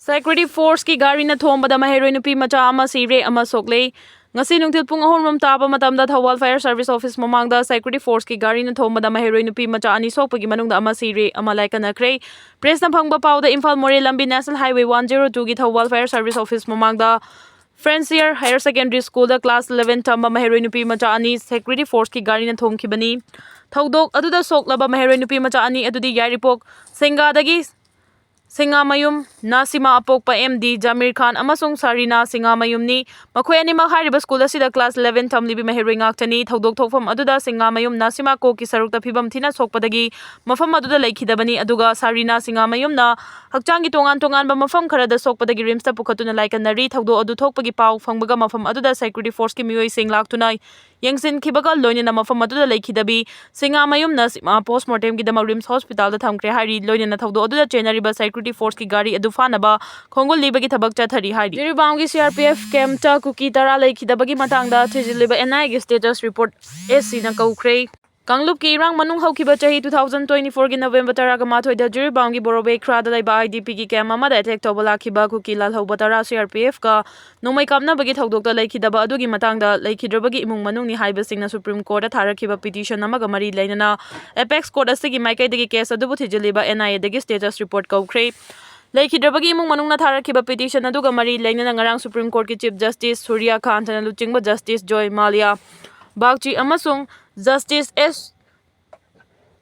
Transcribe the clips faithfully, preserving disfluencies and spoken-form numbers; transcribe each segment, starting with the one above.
Security Forceꯀꯤ ꯒꯥꯔꯤꯅ ꯊꯣꯝꯕꯗ ꯃꯍꯩꯔꯣꯏ ꯅꯨꯄꯤ ꯃꯆꯥ ꯑꯃ ꯁꯤꯔꯦ ꯑꯃ ꯁꯣꯛꯂꯦ꯫ ꯉꯁꯤ ꯅꯨꯡꯊꯤꯜ ꯄꯨꯡ ꯑꯍꯨꯝ ꯔꯣꯝ ꯇꯥꯕ ꯃꯇꯝꯗ ꯊꯧꯕꯥꯜ Fire Service Office ꯃꯃꯥꯡꯗ Security Forceꯀꯤ ꯒꯥꯔꯤꯅ ꯊꯣꯝꯕꯗ ꯃꯍꯩꯔꯣꯏ ꯅꯨꯄꯤ ꯃꯆꯥ ꯑꯅꯤ ꯁꯣꯛꯄꯒꯤ ꯃꯅꯨꯡꯗ ꯑꯃ ꯁꯤꯔꯦ, ꯑꯃ ꯂꯥꯏꯀꯠꯅꯈ꯭ꯔꯦ꯫ Pressꯅ ꯐꯪꯕ ꯄꯥꯎꯗ ꯏꯝꯐꯥꯜ ꯃꯣꯔꯦ ꯂꯝꯕꯤ National Highway one zero twoꯒꯤ Thoubal Fire Service Office ꯃꯃꯥꯡꯗ Fancier Higher Secondary Schoolꯗ class eleven ꯇꯝꯕ ꯃꯍꯩꯔꯣꯏ ꯅꯨꯄꯤ ꯃꯆꯥ ꯑꯅꯤ Security Forceꯀꯤ ꯒꯥꯔꯤꯅ ꯊꯣꯝꯈꯤꯕꯅꯤ꯫ ꯊꯧꯗꯣꯛ ꯑꯗꯨꯗ ꯁꯣꯛꯂꯕ ꯃꯍꯩꯔꯣꯏ ꯅꯨꯄꯤ ꯃꯆꯥ ꯑꯅꯤ ꯑꯗꯨꯗꯤ ꯌꯥꯏꯔꯤꯄꯣꯛ ꯁꯤꯡꯒꯥꯗꯒꯤ ꯁꯤꯡꯉꯥꯃꯌꯨꯝ ꯅꯥꯁꯤꯃꯥ ꯑꯄꯣꯛꯄ M D ꯖꯃꯤꯔ ꯈꯥꯟ ꯑꯃꯁꯨꯡ ꯁꯥꯔꯤꯅꯥ ꯁꯤꯡꯉꯥꯃꯌꯨꯝꯅꯤ꯫ ꯃꯈꯣꯏ ꯑꯅꯤꯃꯛ ꯍꯥꯏꯔꯤꯕ school ꯑꯁꯤꯗ class eleven ꯇꯝꯂꯤꯕꯤ ꯃꯍꯩꯔꯣꯏ ꯉꯥꯛꯇꯅꯤ꯫ ꯊꯧꯗꯣꯛ ꯊꯣꯛꯐꯝ ꯑꯗꯨꯗ ꯁꯤꯡꯉꯥꯃꯌꯨꯝ ꯅꯥꯁꯤꯃꯥ ꯀꯣꯛꯀꯤ ꯁꯔꯨꯛꯇ ꯐꯤꯕꯝ ꯊꯤꯅ ꯁꯣꯛꯄꯗꯒꯤ ꯃꯐꯝ ꯑꯗꯨꯗ ꯂꯩꯈꯤꯗꯕꯅꯤ, ꯑꯗꯨꯒ ꯁꯥꯔꯤꯅꯥ ꯁꯤꯡꯉꯥꯃꯌꯨꯝꯅ ꯍꯛꯆꯥꯡꯒꯤ ꯇꯣꯉꯥꯟ ꯇꯣꯉꯥꯟꯕ ꯃꯐꯝ ꯈꯔꯗ ꯁꯣꯛꯄꯗꯒꯤ RIMSꯇ ꯄꯨꯈꯠꯇꯨꯅ ꯂꯥꯏꯀꯠꯅꯔꯤ꯫ ꯊꯧꯗꯣꯛ ꯑꯗꯨ ꯊꯣꯛꯄꯒꯤ ꯄꯥꯎ ꯐꯪꯕꯒ ꯃꯐꯝ ꯑꯗꯨꯗ Security Forceꯀꯤ ꯃꯤꯑꯣꯏꯁꯤꯡ ꯂꯥꯛꯇꯨꯅ ꯌꯦꯡꯁꯤꯟꯈꯤꯕꯒ ꯂꯣꯏꯅꯅ ꯃꯐꯝ ꯑꯗꯨꯗ ꯂꯩꯈꯤꯗꯕꯤ ꯁꯤꯡꯉꯥꯃꯌꯨꯝ ꯅꯥꯁꯤꯃꯥ postmortemꯒꯤꯗꯃꯛ RIMS hospitalꯗ ꯊꯝꯈ꯭ꯔꯦ ꯍꯥꯏꯔꯤ꯫ ꯂꯣꯏꯅꯅ ꯊꯧꯗꯣꯛ ꯑꯗꯨꯗ ꯆꯦꯟꯅꯔꯤꯕ Security Forceꯀꯤ ꯒꯥꯔꯤ ꯑꯗꯨ ꯐꯥꯅꯕ ꯈꯣꯡꯒꯨꯜ ꯂꯤꯕꯒꯤ ꯊꯕꯛ ꯆꯠꯊꯔꯤ ꯍꯥꯏꯔꯤ꯫ ꯖꯤꯔꯤꯕꯥꯝꯒꯤ C R P F campꯇ ꯀꯨꯀꯤ ꯇꯔꯥ ꯂꯩꯈꯤꯗꯕꯒꯤ ꯃꯇꯥꯡꯗ ꯊꯤꯖꯤꯜꯂꯤꯕ N I Aꯒꯤ status report S Cꯅ ꯀꯧꯈ꯭ꯔꯦ꯫ ꯀꯥꯡꯂꯨꯞꯀꯤ ꯏꯔꯥꯡ ꯃꯅꯨꯡ ꯍꯧꯈꯤꯕ ꯆꯍꯤ two thousand twenty-fourꯒꯤ November ꯇꯔꯥꯒ ꯃꯥꯊꯣꯏꯗ ꯖꯤꯔꯤꯕꯥꯝꯒꯤ ꯕꯣꯔꯣꯕꯦꯈ꯭ꯔꯥꯗ ꯂꯩꯕ I D Pꯒꯤ camp ꯑꯃꯗ attack ꯇꯧꯕ ꯂꯥꯛꯈꯤꯕ ꯀꯨꯀꯤ ꯂꯥꯜꯍꯧꯕ ꯇꯔꯥ C R P Fꯀ ꯅꯣꯡꯃꯩ ꯀꯥꯞꯅꯕꯒꯤ ꯊꯧꯗꯣꯛꯇ ꯂꯩꯈꯤꯗꯕ ꯑꯗꯨꯒꯤ ꯃꯇꯥꯡꯗ ꯂꯩꯈꯤꯗ꯭ꯔꯕꯒꯤ ꯏꯃꯨꯡ ꯃꯅꯨꯡꯅꯤ ꯍꯥꯏꯕꯁꯤꯡꯅ Supreme Courtꯇ ꯊꯥꯔꯛꯈꯤꯕ petition ꯑꯃꯒ ꯃꯔꯤ ꯂꯩꯅꯅ apex court ꯑꯁꯤꯒꯤ ꯃꯥꯏꯀꯩꯗꯒꯤ case ꯑꯗꯨꯕꯨ ꯊꯤꯖꯤꯜꯂꯤꯕ N I Aꯗꯒꯤ status report ꯀꯧꯈ꯭ꯔꯦ꯫ ꯂꯩꯈꯤꯗ꯭ꯔꯕꯒꯤ ꯏꯃꯨꯡ ꯃꯅꯨꯡꯅ ꯊꯥꯔꯛꯈꯤꯕ petition ꯑꯗꯨꯒ ꯃꯔꯤ ꯂꯩꯅꯅ ꯉꯔꯥꯡ Supreme Courtꯀꯤ Chief Justice ꯁꯨꯔꯤꯌꯥ ꯀꯥꯟꯇꯅ ꯂꯨꯆꯤꯡꯕ Justice ꯖꯣꯏ ꯃꯥꯂꯤꯌꯥ ꯕꯥꯒꯆꯤ ꯑꯃꯁꯨꯡ Justice S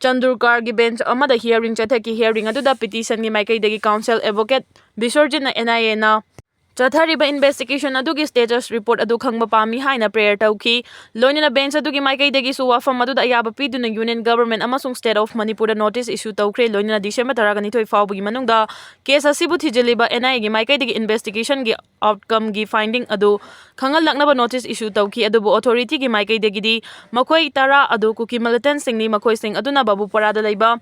ꯆꯟꯗꯨꯔꯀꯥꯔꯒꯤ bench ꯑꯃꯗ hearing ꯆꯠꯊꯈꯤ꯫ Hearing ꯑꯗꯨꯗ petitionꯒꯤ ꯃꯥꯏꯀꯩꯗꯒꯤ counsel advocate ꯕꯤꯁ꯭ꯋꯔꯖꯤꯠꯅ N I Aꯅ ꯆꯠꯊꯔꯤꯕ investigation ꯑꯗꯨꯒꯤ status report ꯑꯗꯨ ꯈꯪꯕ ꯄꯥꯝꯃꯤ ꯍꯥꯏꯅ prayer ꯇꯧꯈꯤ꯫ ꯂꯣꯏꯅꯅ bench ꯑꯗꯨꯒꯤ ꯃꯥꯏꯀꯩꯗꯒꯤꯁꯨ ꯋꯥꯐꯝ ꯑꯗꯨꯗ ꯑꯌꯥꯕ ꯄꯤꯗꯨꯅ Union Government ꯑꯃꯁꯨꯡ State of Manipurꯗ notice issue ꯇꯧꯈ꯭ꯔꯦ꯫ ꯂꯣꯏꯅꯅ December ꯇꯔꯥꯒ ꯅꯤꯊꯣꯏ ꯐꯥꯎꯕꯒꯤ ꯃꯅꯨꯡꯗ case ꯑꯁꯤꯕꯨ ꯊꯤꯖꯤꯜꯂꯤꯕ N I Aꯒꯤ ꯃꯥꯏꯀꯩꯗꯒꯤ investigationꯒꯤ outcomeꯒꯤ finding ꯑꯗꯨ ꯈꯪꯍꯜꯂꯛꯅꯕ notice issue ꯇꯧꯈꯤ꯫ ꯑꯗꯨꯕꯨ authorityꯒꯤ ꯃꯥꯏꯀꯩꯗꯒꯤꯗꯤ ꯃꯈꯣꯏ ꯇꯔꯥ ꯑꯗꯨ ꯀꯨꯀꯤ militantꯁꯤꯡꯅꯤ, ꯃꯈꯣꯏꯁꯤꯡ ꯑꯗꯨꯅ ꯕꯥꯕꯨꯄꯥꯔꯥꯗ ꯂꯩꯕ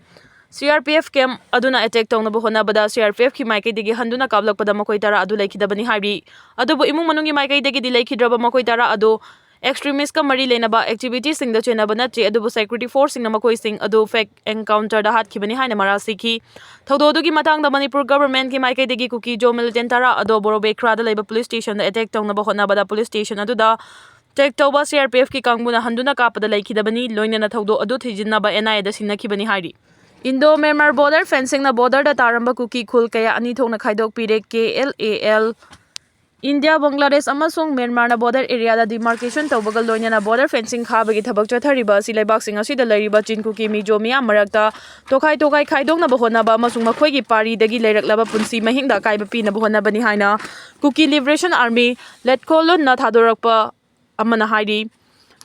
C R P F camp ꯑꯗꯨꯅ attack ꯇꯧꯅꯕ ꯍꯣꯠꯅꯕꯗ C R P Fꯀꯤ ꯃꯥꯏꯀꯩꯗꯒꯤ ꯍꯟꯗꯨꯅ ꯀꯥꯞꯂꯛꯄꯗ ꯃꯈꯣꯏ ꯇꯔꯥ ꯑꯗꯨ ꯂꯩꯈꯤꯗꯕꯅꯤ ꯍꯥꯏꯔꯤ꯫ ꯑꯗꯨꯕꯨ ꯏꯃꯨꯡ ꯃꯅꯨꯡꯒꯤ ꯃꯥꯏꯀꯩꯗꯒꯤꯗꯤ ꯂꯩꯈꯤꯗ꯭ꯔꯕ ꯃꯈꯣꯏ ꯇꯔꯥ ꯑꯗꯨ ꯑꯦꯛꯁꯇ꯭ꯔꯤꯃꯤꯁꯀ ꯃꯔꯤ ꯂꯩꯅꯕ ꯑꯦꯛꯇꯤꯚꯤꯇꯤꯁꯤꯡꯗ ꯆꯦꯟꯅꯕ ꯅꯠꯇꯦ, ꯑꯗꯨꯕꯨ ꯁꯦꯀ꯭ꯌꯨꯔꯤꯇꯤ ꯐꯣꯔꯁꯁꯤꯡꯅ ꯃꯈꯣꯏꯁꯤꯡ ꯑꯗꯨ ꯐꯦꯛ ꯑꯦꯟꯀꯥꯎꯟꯇꯔꯗ ꯍꯥꯠꯈꯤꯕꯅꯤ ꯍꯥꯏꯅ ꯃꯔꯥꯜ ꯁꯤꯈꯤ꯫ ꯊꯧꯗꯣꯛ ꯑꯗꯨꯒꯤ ꯃꯇꯥꯡꯗ ꯃꯅꯤꯄꯨꯔ ꯒꯚꯔꯟꯃꯦꯟꯠꯀꯤ ꯃꯥꯏꯀꯩꯗꯒꯤ ꯀꯨꯀꯤ ꯖꯣ ꯃꯤꯂꯤꯇꯦꯟꯠ ꯇꯔꯥ ꯑꯗꯨ ꯕꯣꯔꯣꯕꯦꯈ꯭ꯔꯥꯗ ꯂꯩꯕ ꯄꯨꯂꯤꯁ ꯁ꯭ꯇꯦꯁꯟꯗ ꯑꯦꯇꯦꯛ ꯇꯧꯅꯕ ꯍꯣꯠꯅꯕꯗ ꯄꯨꯂꯤꯁ ꯁ꯭ꯇꯦꯁꯟ ꯑꯗꯨꯗ ꯆꯦꯛ ꯇꯧꯕ ꯁꯤ ꯑꯥꯔ ꯄꯤ ꯑꯦꯐꯀꯤ ꯀꯥꯡꯕꯨꯅ ꯍꯟꯗꯨꯅ ꯀꯥꯞꯄꯗ ꯂꯩꯈꯤꯗꯕꯅꯤ꯫ ꯂꯣꯏꯅꯅ ꯊꯧꯗꯣꯛ ꯑꯗꯨ ꯊꯤꯖꯤꯟꯅꯕ ꯑꯦꯟ ꯑꯥꯏ ꯑꯦꯗ ꯁꯤꯟꯅꯈꯤꯕꯅꯤ ꯍꯥꯏꯔꯤ꯫ ꯏꯟꯗꯣ ꯃ꯭ꯌꯥꯟꯃꯥꯔ ꯕꯣꯔꯗꯔ ꯐꯦꯟꯁꯤꯡꯅ ꯕꯣꯔꯗꯔꯗ ꯇꯥꯔꯝꯕ ꯀꯨꯀꯤ ꯈꯨꯜ ꯀꯌꯥ ꯑꯅꯤ ꯊꯣꯛꯅ ꯈꯥꯏꯗꯣꯛꯄꯤꯔꯦ꯫ K L A L, India, Bangladesh ꯑꯃꯁꯨꯡ ꯃ꯭ꯌꯥꯟꯃꯥꯔꯅ ꯕꯣꯔꯗꯔ ꯑꯦꯔꯤꯌꯥꯗ ꯗꯤꯃꯥꯔꯀꯦꯁꯟ ꯇꯧꯕꯒ ꯂꯣꯏꯅꯅ ꯕꯣꯔꯗꯔ ꯐꯦꯟꯁꯤꯡ ꯈꯥꯕꯒꯤ ꯊꯕꯛ ꯆꯠꯊꯔꯤꯕ ꯑꯁꯤ ꯂꯩꯕꯥꯛꯁꯤꯡ ꯑꯁꯤꯗ ꯂꯩꯔꯤꯕ ꯆꯤꯟ ꯀꯨꯀꯤ ꯃꯤꯖꯣ ꯃꯤꯌꯥꯝ ꯃꯔꯛꯇ ꯇꯣꯈꯥꯏ ꯇꯣꯈꯥꯏ ꯈꯥꯏꯗꯣꯛꯅꯕ ꯍꯣꯠꯅꯕ ꯑꯃꯁꯨꯡ ꯃꯈꯣꯏꯒꯤ ꯄꯥꯔꯤꯗꯒꯤ ꯂꯩꯔꯛꯂꯕ ꯄꯨꯟꯁꯤ ꯃꯍꯤꯡꯗ ꯑꯀꯥꯏꯕ ꯄꯤꯅꯕ ꯍꯣꯠꯅꯕꯅꯤ ꯍꯥꯏꯅ ꯀꯨꯀꯤ ꯂꯤꯕꯔꯦꯁꯟ ꯑꯥꯔꯃꯤ, ꯂꯦꯠꯀꯣ ꯂꯨꯟꯅ ꯊꯥꯗꯣꯔꯛꯄ ꯑꯃꯅ ꯍꯥꯏꯔꯤ꯫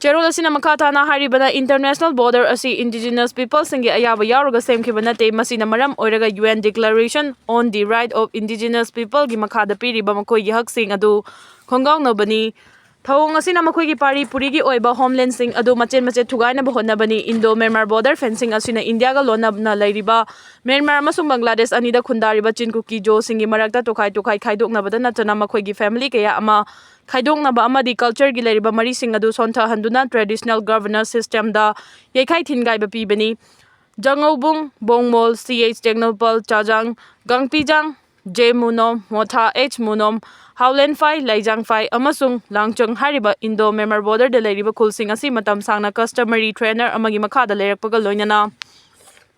ꯆꯦꯔꯣꯜ ꯑꯁꯤꯅ ꯃꯈꯥ ꯇꯥꯅ ꯍꯥꯏꯔꯤꯕꯅ, ꯏꯟꯇꯔꯅꯦꯁꯅꯦꯜ ꯕꯣꯔꯗꯔ ꯑꯁꯤ ꯏꯟꯗꯤꯖꯤꯅꯁ ꯄꯤꯄꯜꯁꯤꯡꯒꯤ ꯑꯌꯥꯕ ꯌꯥꯎꯔꯒ ꯁꯦꯝꯈꯤꯕ ꯅꯠꯇꯦ꯫ ꯃꯁꯤꯅ ꯃꯔꯝ ꯑꯣꯏꯔꯒ U N Declaration on the Right of Indigenous Peopleꯒꯤ ꯃꯈꯥꯗ ꯄꯤꯔꯤꯕ ꯃꯈꯣꯏꯒꯤ ꯍꯛꯁꯤꯡ ꯑꯗꯨ ꯈꯣꯡꯒꯥꯎꯅꯕꯅꯤ꯫ ꯊꯧꯑꯣꯡ ꯑꯁꯤꯅ ꯃꯈꯣꯏꯒꯤ ꯄꯥꯔꯤ ꯄꯨꯔꯤꯒꯤ ꯑꯣꯏꯕ ꯍꯣꯝꯂꯦꯟꯁꯤꯡ ꯑꯗꯨ ꯃꯆꯦꯠ ꯃꯆꯦꯠ ꯊꯨꯒꯥꯏꯅꯕ ꯍꯣꯠꯅꯕꯅꯤ꯫ ꯏꯟꯗꯣ ꯃ꯭ꯌꯥꯟꯃꯥꯔ ꯕꯣꯔꯗꯔ ꯐꯦꯟꯁꯤꯡ ꯑꯁꯤꯅ ꯏꯟꯗꯤꯌꯥꯒ ꯂꯣꯟꯅꯅ ꯂꯩꯔꯤꯕ ꯃ꯭ꯌꯥꯟꯃꯥꯔ ꯑꯃꯁꯨꯡ ꯕꯪꯒ꯭ꯂꯥꯗꯦꯁ ꯑꯅꯤꯗ ꯈꯨꯟꯗꯥꯔꯤꯕ ꯆꯤꯟ ꯀꯨꯀꯤ ꯖꯣꯁꯤꯡꯒꯤ ꯃꯔꯛꯇ ꯇꯣꯈꯥꯏ ꯇꯣꯈꯥꯏ ꯈꯥꯏꯗꯣꯛꯅꯕꯗ ꯅꯠꯇꯅ ꯃꯈꯣꯏꯒꯤ ꯐꯦꯃꯤꯂꯤ ꯀꯌꯥ ꯑꯃ ꯈꯥꯏꯗꯣꯛꯅꯕ ꯑꯃꯗꯤ ꯀꯜꯆꯔꯒꯤ ꯂꯩꯔꯤꯕ ꯃꯔꯤꯁꯤꯡ ꯑꯗꯨ ꯁꯣꯟꯊꯍꯟꯗꯨꯅ ꯇ꯭ꯔꯦꯗꯤꯁꯅꯦꯜ ꯒꯚꯔꯅꯦꯟꯁ ꯁꯤꯁꯇꯦꯝꯗ ꯌꯩꯈꯥꯏ ꯊꯤꯟꯒꯥꯏꯕ ꯄꯤꯕꯅꯤ꯫ ꯖꯉꯧꯕꯨꯡ, ꯕꯣꯡꯃꯣꯜ, ꯁꯤ ꯑꯩꯆ ꯇꯦꯡꯅꯧꯄꯜ, ꯆꯥꯖꯥꯡ, ꯒꯥꯡꯄꯤꯖꯥꯡ, ꯖꯦ ꯃꯨꯅꯣꯝ, ꯃꯣꯊꯥ ꯑꯩꯆ ꯃꯨꯅꯣꯝ, ꯍꯥꯎꯂꯦꯟꯐꯥꯏ, ꯂꯥꯏꯖꯥꯡꯐꯥꯏ ꯑꯃꯁꯨꯡ ꯂꯥꯡꯆꯪ ꯍꯥꯏꯔꯤꯕ ꯏꯟꯗꯣ ꯃ꯭ꯌꯥꯟꯃꯥꯔ ꯕꯣꯔꯗꯔꯗ ꯂꯩꯔꯤꯕ ꯈꯨꯜꯁꯤꯡ ꯑꯁꯤ ꯃꯇꯝ ꯁꯥꯡꯅ ꯀꯁꯇꯃꯔꯤ ꯇ꯭ꯔꯦꯅꯔ ꯑꯃꯒꯤ ꯃꯈꯥꯗ ꯂꯩꯔꯛꯄꯒ ꯂꯣꯏꯅꯅ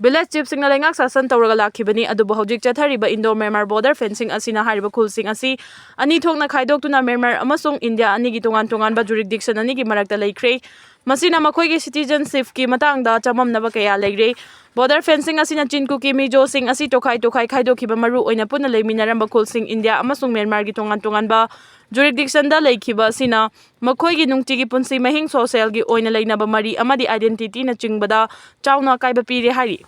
ꯚꯤꯂꯦꯖ ꯆꯤꯐꯁꯤꯡꯅ ꯂꯩꯉꯥꯛ ꯁꯥꯁꯟ ꯇꯧꯔꯒ ꯂꯥꯛꯈꯤꯕꯅꯤ꯫ ꯑꯗꯨꯕꯨ ꯍꯧꯖꯤꯛ ꯆꯠꯊꯔꯤꯕ ꯏꯟꯗꯣ ꯃ꯭ꯌꯥꯟꯃꯥꯔ ꯕꯣꯔꯗꯔ ꯐꯦꯟꯁꯤꯡ ꯑꯁꯤꯅ ꯍꯥꯏꯔꯤꯕ ꯈꯨꯜꯁꯤꯡ ꯑꯁꯤ ꯑꯅꯤ ꯊꯣꯛꯅ ꯈꯥꯏꯗꯣꯛꯇꯨꯅ ꯃ꯭ꯌꯥꯟꯃꯥꯔ ꯑꯃꯁꯨꯡ ꯏꯟꯗꯤꯌꯥ ꯑꯅꯤꯒꯤ ꯇꯣꯉꯥꯟ ꯇꯣꯉꯥꯟꯕ ꯖꯨꯔꯤꯁꯗꯤꯛꯁꯟ ꯑꯅꯤꯒꯤ ꯃꯔꯛꯇ ꯂꯩꯈ꯭ꯔꯦ꯫ ꯃꯁꯤꯅ ꯃꯈꯣꯏꯒꯤ ꯁꯤꯇꯤꯖꯟꯁꯤꯞꯀꯤ ꯃꯇꯥꯡꯗ ꯆꯃꯝꯅꯕ ꯀꯌꯥ ꯂꯩꯔꯦ꯫ ꯕꯣꯔꯗꯔ ꯐꯦꯟꯁꯤꯡ ꯑꯁꯤꯅ ꯆꯤꯟ ꯀꯨꯀꯤ ꯃꯤꯖꯣꯁꯤꯡ ꯑꯁꯤ ꯇꯣꯈꯥꯏ ꯇꯣꯈꯥꯏ ꯈꯥꯏꯗꯣꯛꯈꯤꯕ ꯃꯔꯨ ꯑꯣꯏꯅ ꯄꯨꯟꯅ ꯂꯩꯃꯤꯟꯅꯔꯝꯕ ꯈꯨꯜꯁꯤꯡ ꯏꯟꯗꯤꯌꯥ ꯑꯃꯁꯨꯡ ꯃ꯭ꯌꯥꯟꯃꯥꯔꯒꯤ ꯇꯣꯉꯥꯟ ꯇꯣꯉꯥꯟꯕ ꯖꯨꯔꯤꯁꯗꯤꯛꯁꯟꯗ ꯂꯩꯈꯤꯕ ꯑꯁꯤꯅ ꯃꯈꯣꯏꯒꯤ ꯅꯨꯡꯇꯤꯒꯤ ꯄꯨꯟꯁꯤ ꯃꯍꯤꯡ, ꯁꯣꯁꯦꯜꯒꯤ ꯑꯣꯏꯅ ꯂꯩꯅꯕ ꯃꯔꯤ ꯑꯃꯗꯤ ꯑꯥꯏꯗꯦꯟꯇꯤꯇꯤꯅꯆꯤꯡꯕꯗ ꯆꯥꯎꯅ ꯑꯀꯥꯏꯕ ꯄꯤꯔꯦ ꯍꯥꯏꯔꯤ꯫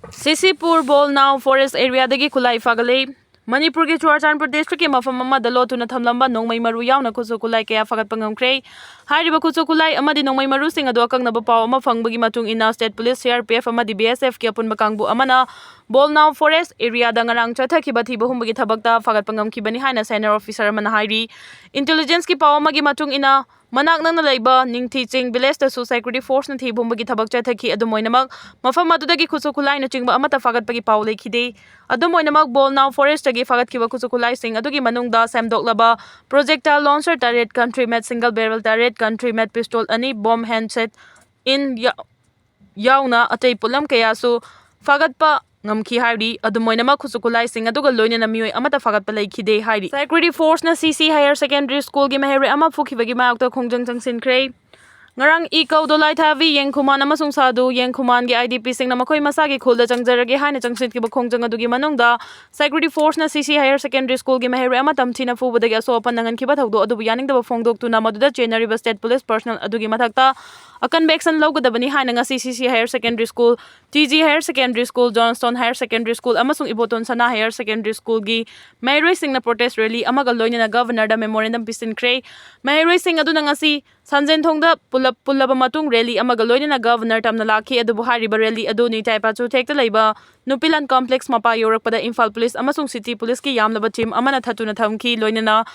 ꯁꯤꯁꯤꯄꯨꯔ ꯕꯣꯜꯅꯥꯎ ꯐꯣꯔꯦꯁ ꯑꯦꯔꯤꯌꯥꯗꯒꯤ ꯈꯨꯠꯂꯥꯏ ꯐꯥꯒꯠꯂꯦ꯫ ꯃꯅꯤꯄꯨꯔꯒꯤ ꯆꯨꯔꯥꯆꯥꯟꯄꯨꯔ ꯗꯤꯁꯇ꯭ꯔꯤꯛꯀꯤ ꯃꯐꯝ ꯑꯃꯗ ꯂꯣꯠꯇꯨꯅ ꯊꯝꯂꯝꯕ ꯅꯣꯡꯃꯩ ꯃꯔꯨ ꯌꯥꯎꯅ ꯈꯨꯠꯁꯨ ꯈꯨꯠꯂꯥꯏ ꯀꯌꯥ ꯐꯥꯒꯠꯄ ꯉꯝꯈ꯭ꯔꯦ꯫ ꯍꯥꯏꯔꯤꯕ ꯈꯨꯠꯁꯨ ꯈꯨꯠꯂꯥꯏ ꯑꯃꯗꯤ ꯅꯣꯡꯃꯩ ꯃꯔꯨꯁꯤꯡ ꯑꯗꯨ ꯑꯀꯛꯅꯕ ꯄꯥꯎ ꯑꯃ ꯐꯪꯕꯒꯤ ꯃꯇꯨꯡ ꯏꯟꯅ state police, C R P F ꯑꯃꯗꯤ ꯕꯤ ꯑꯦꯁ ꯑꯦꯐꯀꯤ ꯑꯄꯨꯟꯕ ꯀꯥꯡꯕꯨ ꯑꯃꯅ ꯕꯣꯜꯅꯥꯎ ꯐꯣꯔꯦꯁ ꯑꯦꯔꯤꯌꯥꯗ ꯉꯔꯥꯡ ꯆꯠꯊꯈꯤꯕ ꯊꯤꯕ ꯍꯨꯝꯕꯒꯤ ꯊꯕꯛꯇ ꯐꯥꯒꯠꯄ ꯉꯝꯈꯤꯕꯅꯤ ꯍꯥꯏꯅ ꯁꯦꯅꯤꯌꯔ ꯑꯣꯐꯤꯁꯔ ꯑꯃꯅ ꯍꯥꯏꯔꯤ꯫ ꯏꯟꯇꯦꯂꯤꯖꯦꯟꯁꯀꯤ ꯄꯥꯎ ꯑꯃꯒꯤ ꯃꯇꯨꯡ ꯏꯟꯅ ꯃꯅꯥꯛ ꯅꯛꯅ ꯂꯩꯕ ꯅꯤꯡꯊꯤ ꯆꯤꯡ ꯚꯤꯂꯦꯖꯇꯁꯨ ꯁꯦꯀ꯭ꯌꯨꯔꯤꯇꯤ ꯐꯣꯔꯁꯅ ꯊꯤꯕ ꯍꯨꯝꯕꯒꯤ ꯊꯕꯛ ꯆꯠꯊꯈꯤ꯫ ꯑꯗꯨꯝ ꯑꯣꯏꯅꯃꯛ, ꯃꯐꯝ ꯑꯗꯨꯗꯒꯤ ꯈꯨꯠꯁꯨ ꯈꯨꯠꯂꯥꯏꯅꯆꯤꯡꯕ ꯑꯃꯠꯇ ꯐꯥꯒꯠꯄꯒꯤ ꯄꯥꯎ ꯂꯩꯈꯤꯗꯦ꯫ ꯑꯗꯨꯝ ꯑꯣꯏꯅꯃꯛ, ꯕꯣꯜꯅꯥꯎ ꯐꯣꯔꯦꯁꯇꯒꯤ ꯐꯥꯒꯠꯈꯤꯕ ꯈꯨꯠꯁꯨ ꯈꯨꯠꯂꯥꯏꯁꯤꯡ ꯑꯗꯨꯒꯤ ꯃꯅꯨꯡꯗ ꯁꯦꯝꯗꯣꯛꯂꯕ projectile launcher ꯇꯔꯦꯠ, country made single barrel ꯇꯔꯦꯠ, country made pistol ꯑꯅꯤ, bomb handset in ꯌꯥ-, ꯌꯥꯎꯅ ꯑꯇꯩ ꯄꯣꯠꯂꯝ ꯀꯌꯥꯁꯨ ꯐꯥꯒꯠꯄ ꯉꯝꯈꯤ ꯍꯥꯏꯔꯤ꯫ ꯑꯗꯨꯝ ꯑꯣꯏꯅꯃꯛ, ꯈꯨꯠꯁꯨ ꯈꯨꯠꯂꯥꯏꯁꯤꯡ ꯑꯗꯨꯒ ꯂꯣꯏꯅꯅ ꯃꯤꯑꯣꯏ ꯑꯃꯠꯇ ꯐꯥꯒꯠꯄ ꯂꯩꯈꯤꯗꯦ ꯍꯥꯏꯔꯤ꯫ ꯁꯦꯀ꯭ꯌꯨꯔꯤꯇꯤ ꯐꯣꯔꯁꯅ ꯁꯤ ꯁꯤ ꯍꯥꯌꯔ ꯁꯦꯀꯦꯟꯗꯔꯤ ꯁ꯭ꯀꯨꯜꯒꯤ ꯃꯍꯩꯔꯣꯏ ꯑꯃ ꯐꯨꯈꯤꯕꯒꯤ ꯃꯥꯌꯣꯛꯇ ꯈꯣꯡꯖꯪ ꯆꯪꯁꯤꯟꯈ꯭ꯔꯦ꯫ ꯉꯔꯥꯡ ꯏꯀꯧ, ꯗꯣꯂꯥꯏꯊꯥꯕꯤ, ꯌꯦꯡꯈꯨꯃꯥꯟ ꯑꯃꯁꯨꯡ ꯁꯥꯗꯨ ꯌꯦꯡꯈꯨꯃꯥꯟꯒꯤ ꯑꯥꯏ ꯗꯤ ꯄꯤꯁꯤꯡꯅ ꯃꯈꯣꯏ ꯃꯁꯥꯒꯤ ꯈꯨꯜꯗ ꯆꯪꯖꯔꯒꯦ ꯍꯥꯏꯅ ꯆꯪꯁꯤꯟꯈꯤꯕ ꯈꯣꯡꯖꯪ ꯑꯗꯨꯒꯤ ꯃꯅꯨꯡꯗ ꯁꯦꯀ꯭ꯌꯨꯔꯤꯇꯤ ꯐꯣꯔꯁꯅ ꯁꯤ ꯁꯤ ꯍꯥꯌꯔ ꯁꯦꯀꯦꯟꯗꯔꯤ ꯁ꯭ꯀꯨꯜꯒꯤ ꯃꯍꯩꯔꯣꯏ ꯑꯃ ꯇꯝꯊꯤꯅ ꯐꯨꯕꯗꯒꯤ ꯑꯁꯣꯛ ꯑꯄꯟ ꯅꯪꯍꯟꯈꯤꯕ ꯊꯧꯗꯣꯛ ꯑꯗꯨꯕꯨ ꯌꯥꯅꯤꯡꯗꯕ ꯐꯣꯡꯗꯣꯛꯇꯨꯅ ꯃꯗꯨꯗ ꯆꯦꯟꯅꯔꯤꯕ ꯁ꯭ꯇꯦꯠ ꯄꯨꯂꯤꯁ ꯄꯔꯁꯅꯦꯜ ꯑꯗꯨꯒꯤ ꯃꯊꯛꯇ ꯑꯀꯟꯕ ꯑꯦꯛꯁꯟ ꯂꯧꯒꯗꯕꯅꯤ ꯍꯥꯏꯅ ꯉꯁꯤ ꯁꯤ ꯁꯤ higher secondary school, T G higher secondary school, Johnston higher secondary school ꯑꯃꯁꯨꯡ ꯏꯕꯣꯇꯣꯟ ꯁꯅꯥ ꯍꯥꯌꯔ ꯁꯦꯀꯦꯟꯗꯔꯤ ꯁ꯭ꯀꯨꯜꯒꯤ ꯃꯍꯩꯔꯣꯏꯁꯤꯡꯅ ꯄ꯭ꯔꯣꯇꯦꯁ ꯔꯦꯂꯤ ꯑꯃꯒ ꯂꯣꯏꯅꯅ ꯒꯚꯔꯅꯔꯗ ꯃꯦꯃꯣꯔꯦꯟꯗꯝ ꯄꯤꯁꯤꯟꯈ꯭ꯔꯦ꯫ ꯃꯍꯩꯔꯣꯏꯁꯤꯡ ꯑꯗꯨꯅ ꯉꯁꯤ ꯁꯟꯖꯦꯟꯊꯣꯡꯗ ꯄꯨꯂꯞ ꯄꯨꯜꯂꯕ ꯃꯇꯨꯡ ꯔꯦꯂꯤ ꯑꯃꯒ ꯂꯣꯏꯅꯅ ꯒꯚꯔꯅꯔ ꯇꯝꯅ ꯂꯥꯛꯈꯤ꯫ ꯑꯗꯨꯕꯨ ꯍꯥꯏꯔꯤꯕ ꯔꯦꯂꯤ ꯑꯗꯨ ꯅꯤꯇꯥꯏ ꯄꯥꯆꯨꯊꯦꯛꯇ ꯂꯩꯕ ꯅꯨꯄꯤꯂꯥꯟ ꯀꯣꯝꯄ꯭ꯂꯦꯛꯁ ꯃꯄꯥ ꯌꯧꯔꯛꯄꯗ ꯏꯝꯐꯥꯜ ꯄꯨꯂꯤꯁ ꯑꯃꯁꯨꯡ ꯁꯤꯇꯤ ꯄꯨꯂꯤꯁꯀꯤ ꯌꯥꯝꯂꯕ ꯇꯤꯝ ꯑꯃꯅ ꯊꯠꯇꯨꯅ ꯊꯝꯈꯤ꯫ ꯂꯣꯏꯅꯅ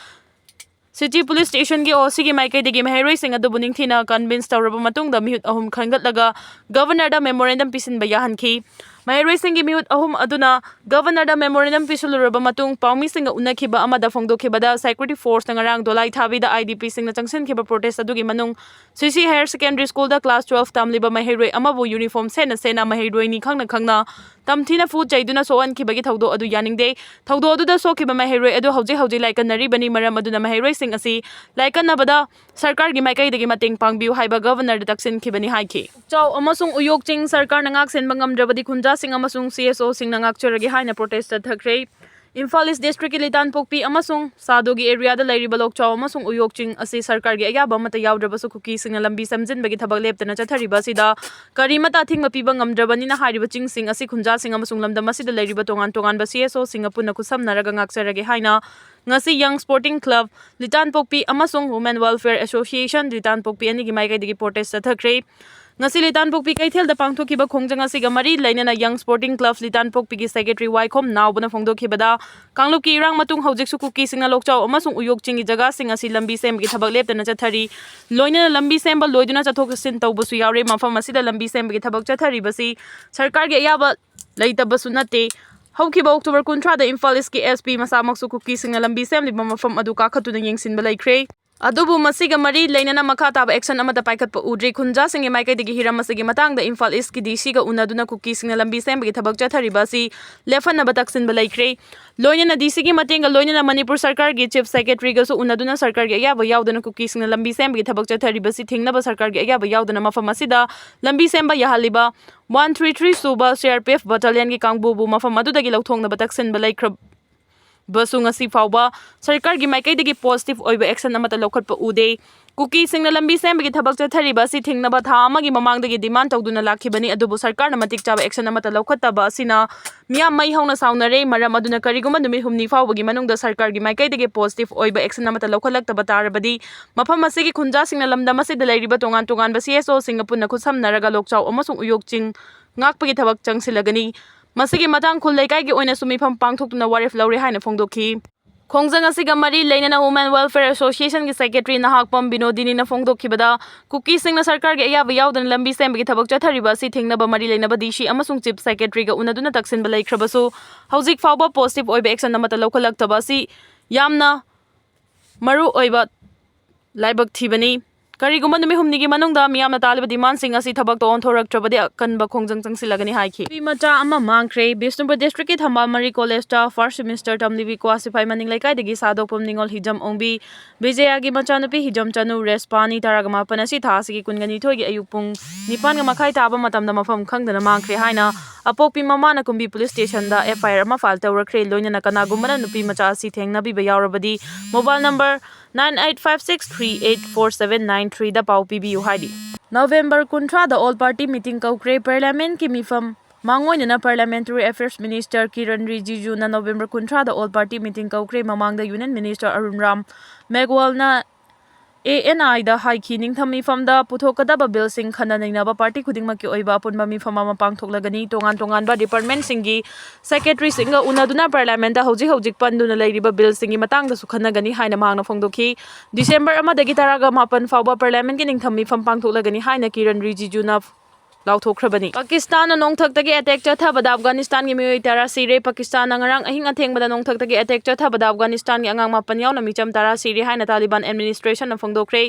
ꯁꯤꯇꯤ ꯄꯨꯂꯤꯁ ꯁ꯭ꯇꯦꯁꯟꯒꯤ ꯑꯣ ꯁꯤꯒꯤ ꯃꯥꯏꯀꯩꯗꯒꯤ ꯃꯍꯩꯔꯣꯏꯁꯤꯡ ꯑꯗꯨꯕꯨ ꯅꯤꯡꯊꯤꯅ ꯀꯟꯚꯤꯟꯁ ꯇꯧꯔꯕ ꯃꯇꯨꯡꯗ ꯃꯤꯍꯨꯠ ꯑꯍꯨꯝ ꯈꯟꯒꯠꯂꯒ ꯒꯚꯔꯅꯔꯗ ꯃꯦꯃꯣꯔꯦꯟꯗꯝ ꯄꯤꯁꯤꯟꯕ ꯌꯥꯍꯟꯈꯤ꯫ ꯃꯍꯩꯔꯣꯏꯁꯤꯡꯒꯤ ꯃꯤꯍꯨꯠ ꯑꯍꯨꯝ ꯑꯗꯨꯅ ꯒꯚꯔꯅꯔꯗ ꯃꯦꯃꯣꯔꯦꯟꯗꯝ ꯄꯤꯁꯤꯜꯂꯨꯔꯕ ꯃꯇꯨꯡ ꯄꯥꯎꯃꯤꯁꯤꯡꯒ ꯎꯅꯈꯤꯕ ꯑꯃꯗ ꯐꯣꯡꯗꯣꯛꯈꯤꯕꯗ ꯁꯦꯀ꯭ꯌꯨꯔꯤꯇꯤ ꯐꯣꯔꯁꯅ ꯉꯔꯥꯡ ꯗꯣꯂꯥꯏ ꯊꯥꯕꯤꯗ ꯑꯥꯏ ꯗꯤ ꯄꯤꯁꯤꯡꯅ ꯆꯪꯁꯤꯟꯈꯤꯕ ꯄ꯭ꯔꯣꯇꯦꯁ ꯑꯗꯨꯒꯤ ꯃꯅꯨꯡ ꯁꯤ ꯁꯤ ꯍꯥꯌꯔ ꯁꯦꯀꯦꯟꯗꯔꯤ ꯁ꯭ꯀꯨꯜꯗ ꯀ꯭ꯂꯥꯁ ꯇꯨꯋꯦꯜꯐ ꯇꯝꯂꯤꯕ ꯃꯍꯩꯔꯣꯏ ꯑꯃꯕꯨ ꯌꯨꯅꯤꯐꯣꯔꯝ ꯁꯦꯠꯅ ꯁꯦꯠꯅ ꯃꯍꯩꯔꯣꯏꯅꯤ ꯈꯪꯅ ꯈꯪꯅ ꯇꯝꯊꯤꯅ ꯐꯨ ꯆꯩꯗꯨꯅ ꯁꯣꯛꯍꯟꯈꯤꯕꯒꯤ ꯊꯧꯗꯣꯛ ꯑꯗꯨ ꯌꯥꯅꯤꯡꯗꯦ꯫ ꯊꯧꯗꯣꯛ ꯑꯗꯨꯗ ꯁꯣꯛꯈꯤꯕ ꯃꯍꯩꯔꯣꯏ ꯑꯗꯨ ꯍꯧꯖꯤꯛ ꯍꯧꯖꯤꯛ ꯂꯥꯏꯀꯠꯅꯔꯤꯕꯅꯤ꯫ ꯃꯔꯝ ꯑꯗꯨꯅ ꯃꯍꯩꯔꯣꯏꯁꯤꯡ ꯑꯁꯤ ꯂꯥꯏꯀꯠꯅꯕꯗ ꯁꯔꯀꯥꯔꯒꯤ ꯃꯥꯏꯀꯩꯗꯒꯤ ꯃꯇꯦꯡ ꯄꯥꯡꯕꯤꯌꯨ ꯍꯥꯏꯕ ꯒꯚꯔꯅꯔꯗ ꯇꯛꯁꯤꯟꯈꯤꯕꯅꯤ ꯍꯥꯏꯈꯤ꯫ ꯆꯥꯎ ꯑꯃꯁꯨꯡ ꯎꯌꯣꯛ ꯆꯤꯡ ꯁꯔꯀꯥꯔꯅ ꯉꯥꯛꯁꯦꯟꯕ ꯉꯝꯗ꯭ꯔꯕꯗꯤ ꯈꯨꯟꯖꯥꯁꯤꯡ ꯑꯃꯁꯨꯡ ꯁꯤ ꯑꯦꯁ ꯑꯣꯁꯤꯡꯅ ꯉꯥꯛꯆꯔꯒꯦ ꯍꯥꯏꯅ ꯄ꯭ꯔꯣꯇꯦꯁ ꯆꯠꯊꯈ꯭ꯔꯦ꯫ ꯏꯝꯐꯥꯜ ꯏꯁ ꯗꯤꯁꯇ꯭ꯔꯤꯛꯀꯤ ꯂꯤꯇꯥꯟꯄꯣꯛꯄꯤ ꯑꯃꯁꯨꯡ ꯁꯥꯗꯨꯒꯤ ꯑꯦꯔꯤꯌꯥꯗ ꯂꯩꯔꯤꯕ ꯂꯣꯛꯆꯥꯎ ꯑꯃꯁꯨꯡ ꯎꯌꯣꯛ ꯆꯤꯡ ꯑꯁꯤ ꯁꯔꯀꯥꯔꯒꯤ ꯑꯌꯥꯕ ꯑꯃꯠꯇ ꯌꯥꯎꯗ꯭ꯔꯕꯁꯨ ꯀꯨꯀꯤꯁꯤꯡꯅ ꯂꯝꯕꯤ ꯁꯦꯝꯖꯤꯟꯕꯒꯤ ꯊꯕꯛ ꯂꯦꯞꯇꯅ ꯆꯠꯊꯔꯤꯕ ꯑꯁꯤꯗ ꯀꯔꯤꯃꯠꯇ ꯑꯊꯤꯡꯕ ꯄꯤꯕ ꯉꯝꯗ꯭ꯔꯕꯅꯤꯅ ꯍꯥꯏꯔꯤꯕ ꯆꯤꯡꯁꯤꯡ ꯑꯁꯤ ꯈꯨꯟꯖꯥꯁꯤꯡ ꯑꯃꯁꯨꯡ ꯂꯝꯗꯝ ꯑꯁꯤꯗ ꯂꯩꯔꯤꯕ ꯇꯣꯉꯥꯟ ꯇꯣꯉꯥꯟꯕ ꯁꯤ ꯑꯦꯁ ꯑꯣꯁꯤꯡꯒ ꯄꯨꯟꯅ ꯈꯨꯠꯁꯝꯅꯔꯒ ꯉꯥꯛꯆꯔꯒꯦ ꯍꯥꯏꯅ ꯉꯁꯤ ꯌꯪ ꯁ꯭ꯄꯣꯔꯇꯤꯡ ꯀ꯭ꯂꯕ ꯂꯤꯇꯥꯟꯄꯣꯛꯄꯤ ꯑꯃꯁꯨꯡ ꯋꯨꯃꯦꯟ ꯋꯦꯜꯐꯤꯌꯔ ꯑꯦꯁꯣꯁꯤꯌꯦꯁꯟ ꯂꯤꯇꯥꯟꯄꯣꯛꯄꯤ ꯑꯅꯤꯒꯤ ꯃꯥꯏꯀꯩꯗꯒꯤ ꯄ꯭ꯔꯣꯇꯦꯁ ꯆꯠꯊꯈ꯭ꯔꯦ꯫ ꯉꯁꯤ ꯂꯤꯇꯥꯟꯄꯣꯛꯄꯤ ꯀꯩꯊꯦꯜꯗ ꯄꯥꯡꯊꯣꯛꯈꯤꯕ ꯈꯣꯡꯖꯪ ꯑꯁꯤꯒ ꯃꯔꯤ ꯂꯩꯅꯅ Young Sporting Club ꯂꯤꯇꯥꯟꯄꯣꯛꯄꯤꯒꯤ secretary ꯋꯥꯏꯈꯣꯝ ꯅꯥꯎꯕꯅ ꯐꯣꯡꯗꯣꯛꯈꯤꯕꯗ, ꯀꯥꯡꯂꯨꯞꯀꯤ ꯏꯔꯥꯡ ꯃꯇꯨꯡ ꯍꯧꯖꯤꯛꯁꯨ ꯀꯨꯀꯤꯁꯤꯡꯅ ꯂꯣꯛꯆꯥꯎ ꯑꯃꯁꯨꯡ ꯎꯌꯣꯛ ꯆꯤꯡꯒꯤ ꯖꯒꯥꯁꯤꯡ ꯑꯁꯤ ꯂꯝꯕꯤ ꯁꯦꯝꯕꯒꯤ ꯊꯕꯛ ꯂꯦꯞꯇꯅ ꯆꯠꯊꯔꯤ꯫ ꯂꯣꯏꯅꯅ ꯂꯝꯕꯤ ꯁꯦꯝꯕ ꯂꯣꯏꯗꯨꯅ ꯆꯠꯊꯣꯛ ꯆꯠꯁꯤꯟ ꯇꯧꯕꯁꯨ ꯌꯥꯎꯔꯦ꯫ ꯃꯐꯝ ꯑꯁꯤꯗ ꯂꯝꯕꯤ ꯁꯦꯝꯕꯒꯤ ꯊꯕꯛ ꯆꯠꯊꯔꯤꯕꯁꯤ ꯁꯔꯀꯥꯔꯒꯤ ꯑꯌꯥꯕ ꯂꯩꯇꯕꯁꯨ ꯅꯠꯇꯦ꯫ ꯍꯧꯈꯤꯕ October ꯀꯨꯟꯊ꯭ꯔꯥꯗ ꯏꯝꯐꯥꯜ ꯏꯁꯀꯤ SP ꯃꯁꯥꯃꯛꯁꯨ ꯀꯨꯀꯤꯁꯤꯡꯅ ꯂꯝꯕꯤ ꯁꯦꯝꯂꯤꯕ ꯃꯐꯝ ꯑꯗꯨ ꯀꯥꯈꯠꯇꯨꯅ ꯌꯦꯡꯁꯤꯟꯕ ꯂꯩꯈ꯭ꯔꯦ꯫ ꯑꯗꯨꯕꯨ ꯃꯁꯤꯒ ꯃꯔꯤ ꯂꯩꯅꯅ ꯃꯈꯥ ꯇꯥꯕ action ꯑꯃꯠꯇ ꯄꯥꯏꯈꯠꯄ ꯎꯗ꯭ꯔꯤ꯫ ꯈꯨꯟꯖꯥꯁꯤꯡꯒꯤ ꯃꯥꯏꯀꯩꯗꯒꯤ ꯍꯤꯔꯝ ꯑꯁꯤꯒꯤ ꯃꯇꯥꯡꯗ ꯏꯝꯐꯥꯜ ꯏꯁꯀꯤ DCꯒ ꯎꯅꯗꯨꯅ ꯀꯨꯀꯤꯁꯤꯡꯅ ꯂꯝꯕꯤ ꯁꯦꯝꯕꯒꯤ ꯊꯕꯛ ꯆꯠꯊꯔꯤꯕ ꯑꯁꯤ ꯂꯦꯞꯍꯟꯅꯕ ꯇꯛꯁꯤꯟꯕ ꯂꯩꯈ꯭ꯔꯦ꯫ ꯂꯣꯏꯅꯅ DCꯒꯤ ꯃꯇꯦꯡꯒ ꯂꯣꯏꯅꯅ ꯃꯅꯤꯄꯨꯔ ꯁꯔꯀꯥꯔꯒꯤ Chief Secretaryꯒꯁꯨ ꯎꯅꯗꯨꯅ ꯁꯔꯀꯥꯔꯒꯤ ꯑꯌꯥꯕ ꯌꯥꯎꯗꯅ ꯀꯨꯀꯤꯁꯤꯡꯅ ꯂꯝꯕꯤ ꯁꯦꯝꯕꯒꯤ ꯊꯕꯛ ꯆꯠꯊꯔꯤꯕꯁꯤ ꯊꯤꯡꯅꯕ ꯁꯔꯀꯥꯔꯒꯤ ꯑꯌꯥꯕ ꯌꯥꯎꯗꯅ ꯃꯐꯝ ꯑꯁꯤꯗ ꯂꯝꯕꯤ ꯁꯦꯝꯕ ꯌꯥꯍꯜꯂꯤꯕ one three three ꯁꯨꯕ CRPF battalionꯒꯤ ꯀꯥꯡꯕꯨꯕꯨ ꯃꯐꯝ ꯑꯗꯨꯗꯒꯤ ꯂꯧꯊꯣꯛꯅꯕ ꯇꯛꯁꯤꯟꯕ ꯂꯩꯈ꯭ꯔꯕꯁꯨ ꯉꯁꯤ ꯐꯥꯎꯕ ꯁꯔꯀꯥꯔꯒꯤ ꯃꯥꯏꯀꯩꯗꯒꯤ positive ꯑꯣꯏꯕ action ꯑꯃꯠꯇ ꯂꯧꯈꯠꯄ ꯎꯗꯦ꯫ ꯀꯨꯀꯤꯁꯤꯡꯅ ꯂꯝꯕꯤ ꯁꯦꯝꯕꯒꯤ ꯊꯕꯛ ꯆꯠꯊꯔꯤꯕ ꯑꯁꯤ ꯊꯤꯡꯅꯕ ꯊꯥ ꯑꯃꯒꯤ ꯃꯃꯥꯡꯗꯒꯤ demand ꯇꯧꯗꯨꯅ ꯂꯥꯛꯈꯤꯕꯅꯤ, ꯑꯗꯨꯕꯨ ꯁꯔꯀꯥꯔꯅ ꯃꯇꯤꯛ ꯆꯥꯕ action ꯑꯃꯠꯇ ꯂꯧꯈꯠꯇꯕ ꯑꯁꯤꯅ ꯃꯤꯌꯥꯝ ꯃꯩ ꯍꯧꯅ ꯁꯥꯎꯅꯔꯦ꯫ ꯃꯔꯝ ꯑꯗꯨꯅ ꯀꯔꯤꯒꯨꯝꯕ ꯅꯨꯃꯤꯠ ꯍꯨꯝꯅꯤ ꯐꯥꯎꯕꯒꯤ ꯃꯅꯨꯡꯗ ꯁꯔꯀꯥꯔꯒꯤ ꯃꯥꯏꯀꯩꯗꯒꯤ positive ꯑꯣꯏꯕ action ꯑꯃꯠꯇ ꯂꯧꯈꯠꯂꯛꯇꯕ ꯇꯥꯔꯕꯗꯤ ꯃꯐꯝ ꯑꯁꯤꯒꯤ ꯈꯨꯟꯖꯥꯁꯤꯡꯅ ꯂꯝꯗꯝ ꯑꯁꯤꯗ ꯂꯩꯔꯤꯕ ꯇꯣꯉꯥꯟ ꯇꯣꯉꯥꯟꯕ CSOꯁꯤꯡꯒ ꯄꯨꯟꯅ ꯈꯨꯠꯁꯝꯅꯔꯒ ꯂꯣꯛꯆꯥꯎ ꯑꯃꯁꯨꯡ ꯎꯌꯣꯛ ꯆꯤꯡ ꯉꯥꯛꯄꯒꯤ ꯊꯕꯛ ꯆꯪꯁꯤꯜꯂꯒꯅꯤ꯫ ꯃꯁꯤꯒꯤ ꯃꯇꯥꯡ ꯈꯨꯜ ꯂꯩꯀꯥꯏꯒꯤ ꯑꯣꯏꯅꯁꯨ ꯃꯤꯐꯝ ꯄꯥꯡꯊꯣꯛꯇꯨꯅ ꯋꯥꯔꯦꯞ ꯂꯧꯔꯦ ꯍꯥꯏꯅ ꯐꯣꯡꯗꯣꯛꯈꯤ꯫ ꯈꯣꯡꯖꯪ ꯑꯁꯤꯒ ꯃꯔꯤ ꯂꯩꯅꯅ Women Welfare Associationꯒꯤ secretary ꯅꯍꯥꯛꯄꯝ ꯕꯤꯅꯣꯗꯤꯅꯤꯅ ꯐꯣꯡꯗꯣꯛꯈꯤꯕꯗ, ꯀꯨꯀꯤꯁꯤꯡꯅ ꯁꯔꯀꯥꯔꯒꯤ ꯑꯌꯥꯕ ꯌꯥꯎꯗꯅ ꯂꯝꯕꯤ ꯁꯦꯝꯕꯒꯤ ꯊꯕꯛ ꯆꯠꯊꯔꯤꯕ ꯑꯁꯤ ꯊꯤꯡꯅꯕ ꯃꯔꯤ ꯂꯩꯅꯕ DC ꯑꯃꯁꯨꯡ Chief Secretaryꯒ ꯎꯅꯗꯨꯅ ꯇꯛꯁꯤꯟꯕ ꯂꯩꯈ꯭ꯔꯕꯁꯨ, ꯍꯧꯖꯤꯛ ꯐꯥꯎꯕ positive ꯑꯣꯏꯕ action ꯑꯃꯠꯇ ꯂꯧꯈꯠꯂꯛꯇꯕ ꯑꯁꯤ ꯌꯥꯝꯅ ꯃꯔꯨ ꯑꯣꯏꯕ ꯂꯥꯏꯕꯛ ꯊꯤꯕꯅꯤ꯫ ꯀꯔꯤꯒꯨꯝꯕ ꯅꯨꯃꯤꯠ ꯍꯨꯝꯅꯤꯒꯤ ꯃꯅꯨꯡꯗ ꯃꯤꯌꯥꯝꯅ ꯇꯥꯜꯂꯤꯕ demandꯁꯤꯡ ꯑꯁꯤ ꯊꯕꯛꯇ ꯑꯣꯟꯊꯣꯔꯛꯇ꯭ꯔꯕꯗꯤ ꯑꯀꯟꯕ ꯈꯣꯡꯖꯪ ꯆꯪꯁꯤꯜꯂꯒꯅꯤ ꯍꯥꯏꯈꯤ꯫ ꯅꯨꯄꯤ ꯃꯆꯥ ꯑꯃ ꯃꯥꯡꯈ꯭ꯔꯦ꯫ ꯕꯤꯁꯅꯨꯄꯨꯔ districtꯀꯤ ꯊꯝꯕꯥꯜ ꯃꯔꯤ collegeꯇ first semester ꯇꯝꯂꯤꯕꯤ ꯀ꯭ꯋꯥ ꯁꯤꯐꯥꯏ ꯃꯅꯤꯡ ꯂꯩꯀꯥꯏꯗꯒꯤ ꯁꯥꯗꯣꯛꯄꯝ ꯅꯤꯉꯣꯜ ꯍꯤꯖꯝ ꯑꯣꯡꯕꯤ ꯕꯤꯖꯌꯥꯒꯤ ꯃꯆꯥꯅꯨꯄꯤ ꯍꯤꯖꯝ ꯆꯅꯨ ꯔꯦꯁꯄꯥꯅꯤ ꯇꯔꯥꯒ ꯃꯥꯄꯟ ꯑꯁꯤ ꯊꯥ ꯑꯁꯤꯒꯤ ꯀꯨꯟꯒ ꯅꯤꯊꯣꯏꯒꯤ ꯑꯌꯨꯛ ꯄꯨꯡ ꯅꯤꯄꯥꯟꯒ ꯃꯈꯥꯏ ꯇꯥꯕ ꯃꯇꯝꯗ ꯃꯐꯝ ꯈꯪꯗꯅ ꯃꯥꯡꯈ꯭ꯔꯦ ꯍꯥꯏꯅ ꯑꯄꯣꯛꯄꯤ ꯃꯃꯥꯅ ꯀꯨꯝꯕꯤ police stationꯗ FIR ꯑꯃ file ꯇꯧꯔꯛꯈ꯭ꯔꯦ꯫ ꯂꯣꯏꯅꯅ ꯀꯅꯥꯒꯨꯝꯕꯅ ꯅꯨꯄꯤ ꯃꯆꯥ ꯑꯁꯤ ꯊꯦꯡꯅꯕꯤꯕ ꯌꯥꯎꯔꯕꯗꯤ mobile number nine eight five six three eight four seven nine threeꯗ ꯄꯥꯎ ꯄꯤꯕꯤꯌꯨ ꯍꯥꯏꯔꯤ꯫ November ꯀꯨꯟꯊ꯭ꯔꯥꯗ all party meeting ꯀꯧꯈ꯭ꯔꯦ꯫ Parliamentꯀꯤ ꯃꯤꯐꯝ ꯃꯥꯡꯑꯣꯏꯅꯅ Parliamentary Affairs Minister Kiran ꯔꯤꯖꯤꯖꯨꯅ November ꯀꯨꯟꯊ꯭ꯔꯥꯗ all party meeting ꯀꯧꯈ꯭ꯔꯦ꯫ ꯃꯃꯥꯡꯗ Union Minister ꯑꯔꯨꯟ ꯔꯥꯝ ꯃꯦꯘꯋꯥꯜꯅ ꯑꯦ ꯑꯦꯟ ꯑꯥꯏꯗ ꯍꯥꯏꯈꯤ, ꯅꯤꯡꯊꯝ ꯃꯤꯐꯝꯗ ꯄꯨꯊꯣꯛꯀꯗꯕ ꯕꯤꯜꯁꯤꯡ ꯈꯟꯅ ꯅꯩꯅꯕ ꯄꯥꯔꯇꯤ ꯈꯨꯗꯤꯡꯃꯛꯀꯤ ꯑꯣꯏꯕ ꯑꯄꯨꯟꯕ ꯃꯤꯐꯝ ꯑꯃ ꯄꯥꯡꯊꯣꯛꯂꯒꯅꯤ꯫ ꯇꯣꯉꯥꯟ ꯇꯣꯉꯥꯟꯕ ꯗꯤꯄꯥꯔꯠꯃꯦꯟꯠꯁꯤꯡꯒꯤ ꯁꯦꯀ꯭ꯔꯦꯇꯔꯤꯁꯤꯡꯒ ꯎꯅꯗꯨꯅ ꯄꯥꯔꯂꯤꯌꯥꯃꯦꯟꯠꯇ ꯍꯧꯖꯤꯛ ꯍꯧꯖꯤꯛ ꯄꯟꯗꯨꯅ ꯂꯩꯔꯤꯕ ꯕꯤꯜꯁꯤꯡꯒꯤ ꯃꯇꯥꯡꯗꯁꯨ ꯈꯟꯅꯒꯅꯤ ꯍꯥꯏꯅ ꯃꯍꯥꯛꯅ ꯐꯣꯡꯗꯣꯛꯈꯤ꯫ ꯗꯤꯁꯦꯝꯕꯔ ꯑꯃꯗꯒꯤ ꯇꯔꯥꯒ ꯃꯥꯄꯟ ꯐꯥꯎꯕ ꯄꯥꯔꯂꯤꯌꯥꯃꯦꯟꯠꯀꯤ ꯅꯤꯡꯊꯝ ꯃꯤꯐꯝ ꯄꯥꯡꯊꯣꯛꯂꯒꯅꯤ ꯍꯥꯏꯅ ꯀꯤꯔꯟ ꯔꯤꯖꯤꯖꯨꯅ ꯂꯥꯎꯊꯣꯛꯈ꯭ꯔꯕꯅꯤ꯫ ꯄꯥꯀꯤꯁꯇꯥꯟꯅ ꯅꯣꯡꯊꯛꯇꯒꯤ ꯑꯦꯇꯦꯛ ꯆꯠꯊꯕꯗ ꯑꯐꯒꯥꯅꯤꯁꯇꯥꯟꯒꯤ ꯃꯤꯑꯣꯏ ꯇꯔꯥ ꯁꯤꯔꯦ꯫ ꯄꯥꯀꯤꯁꯇꯥꯟꯅ ꯉꯔꯥꯡ ꯑꯍꯤꯡ ꯑꯊꯦꯡꯕꯗ ꯅꯣꯡꯊꯛꯇꯒꯤ ꯑꯦꯇꯦꯛ ꯆꯠꯊꯕꯗ ꯑꯐꯒꯥꯅꯤꯁꯇꯥꯟꯒꯤ ꯑꯉꯥꯡ ꯃꯥꯄꯟ ꯌꯥꯎꯅ ꯃꯤꯆꯝ ꯇꯔꯥ ꯁꯤꯔꯦ ꯍꯥꯏꯅ ꯇꯥꯂꯤꯕꯥꯟ ꯑꯦꯗꯃꯤꯅꯤꯁꯇ꯭ꯔꯦꯁꯟꯅ ꯐꯣꯡꯗꯣꯛꯈ꯭ꯔꯦ꯫